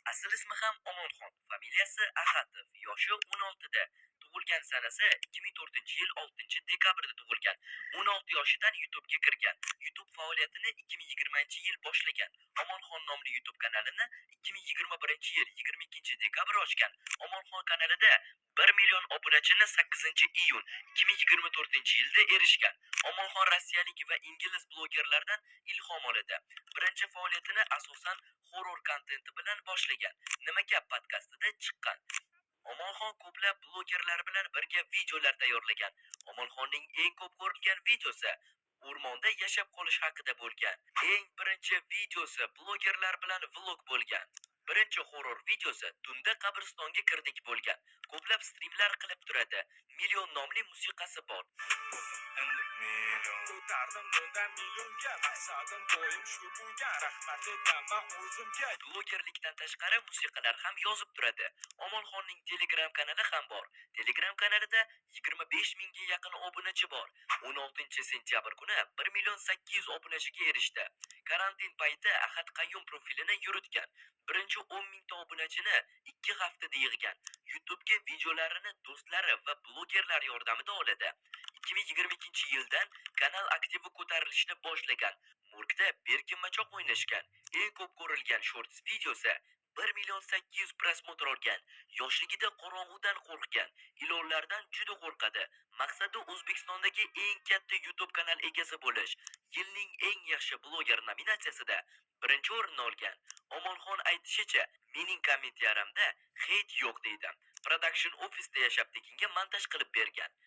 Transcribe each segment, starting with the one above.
Asl ismi ham Omonxon, familiyasi Axatov, yoshi 16da. Tug'ilgan sanasi 2004-yil 6-dekabrda tug'ilgan. 16 yoshidan YouTube'ga kirgan. YouTube faoliyatini 2020-yil boshlagan. Omonxon nomli YouTube kanalini 2021-yil 22-dekabr ochgan. Omonxon kanalida 1 million obunachini 8-iyun 2024-yilda erishgan. Omonxon rossiyalik va ingliz blogerlardan ilhom oladi. Birinchi faoliyatini asosan horror kontenti bilan boshlagan. Nima gap podkastida chiqqan. Omonxon ko'plab blogerlar bilan birga videolar tayyorlagan. Omonxonning eng ko'p ko'rilgan videosi o'rmonda yashab qolish haqida bo'lgan. Eng birinchi videosi blogerlar bilan vlog bo'lgan. Birinchi horror videosi tunda qabristonga kirdik bo'lgan. Ko'plab strimlar qilib turadi. Million nomli musiqasi bor. Endi million. Ko'tardim noldan millionga. Maqsadim doim shu bo'lgan. Rahmat aytaman o'zimga. Blogerlikdan tashqari musiqalar ham yozib turadi. Omonxonning Telegram kanali ham bor. Telegram kanalida 25 mingga yaqin obunachi bor. 16 sentyabr kuni 1 million 800 obunachiga erishdi. Karantin payti Ahad Qayyum profilini yuritgan. Birinchi 10 mingta obunachini 2 haftada yig'gan. YouTube'ga videolarini do'stlari va blogerlar yordamida oladi. 2022-yildan kanal aktivi ko'tarilishni boshlagan. Morgda berkinmachoq o'ynashgan. Eng ko'p ko'rilgan shorts videosi 1 million 800 просмотр olgan. Yoshligida qorong'udan qo'rqgan, ilonlardan juda qo'rqadi. Maqsadi O'zbekistondagi eng katta YouTube kanal egasi bo'lish. Yilning eng yaxshi bloger nominatsiyasida birinchi o'rinni olgan. Omonxon aytishicha, mening kommentariyarimda hate yo'q deydi. Production ofisda yashab tekinga montaj qilib bergan.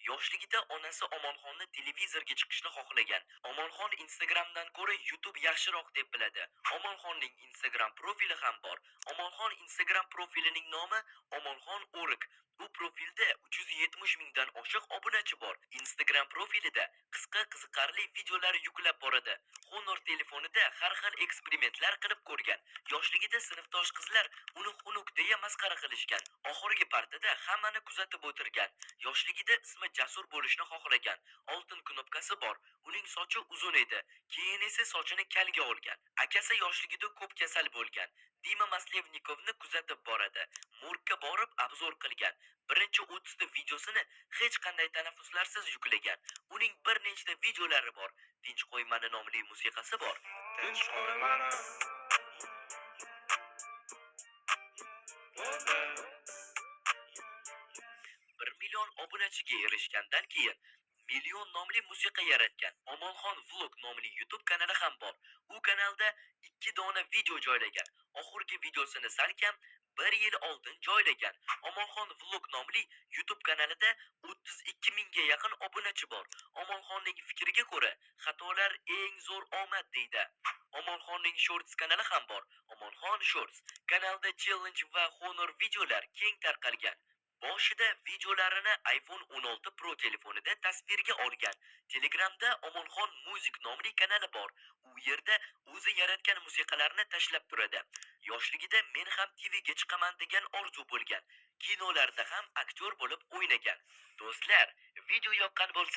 Yoshligida onasi Omonxonni televizorga chiqishni xohlagan. Omonxon Instagramdan ko'ra YouTube yaxshiroq deb biladi. Omonxonning Instagram profili ham bor. Omonxon Instagram profilining nomi Omonxon O'rik. U profilda 370 mingdan oshiq obunachi bor. Instagram profilida qisqa qiziqarli videolar yuklab boradi. Honor telefonida har xil eksperimentlar qilib ko'rgan. Yoshligida sinfdosh qizlar uni xunuk deya masxara qilishgan. Oxirgi partada hammani kuzatib o'tirgan. Yoshligida ismi Jasur bo'lishni xohlagan. Oltin knopkasi bor. Uning sochi uzun edi. Keyin esa sochini kalga olgan. Akasi yoshligida ko'p kasal bo'lgan. Dima Maslevnikovni kuzatib boradi. Morgga borib обзор qilgan. Birinchi 30 ta videosini hech qanday tanaffuslarsiz yuklagan. Uning bir nechta videolari bor. Tinch qo'y mani nomli musiqasi bor. Tinch qo'y mani. Bo'ldi. 1 million obunachiga erishgandan keyin Million nomli musiqa yaratgan. Omonxon Vlog nomli YouTube kanali ham bor. U kanalda 2 dona video joylagan. Oxirgi videosini salkam 1 yil oldin joylagan. Omonxon Vlog nomli YouTube kanalida 32 mingga yaqin obunachi bor. Omonxonning fikriga ko'ra, xatolar eng zo'r omad deydi. Omonxonning Shorts kanali ham bor. Omonxon Shorts kanalda challenge va honor videolar keng tarqalgan. Boshida videolarini iPhone 16 Pro telefonida tasvirga olgan. Telegramda Omonxon Music nomli kanali bor. U yerda o'zi yaratgan musiqalarni tashlab turadi. Yoshligida men ham TVga chiqaman degan orzu bo'lgan. Kinolarda ham aktyor bo'lib o'ynagan. Do'stlar, video yoqqan bo'lsa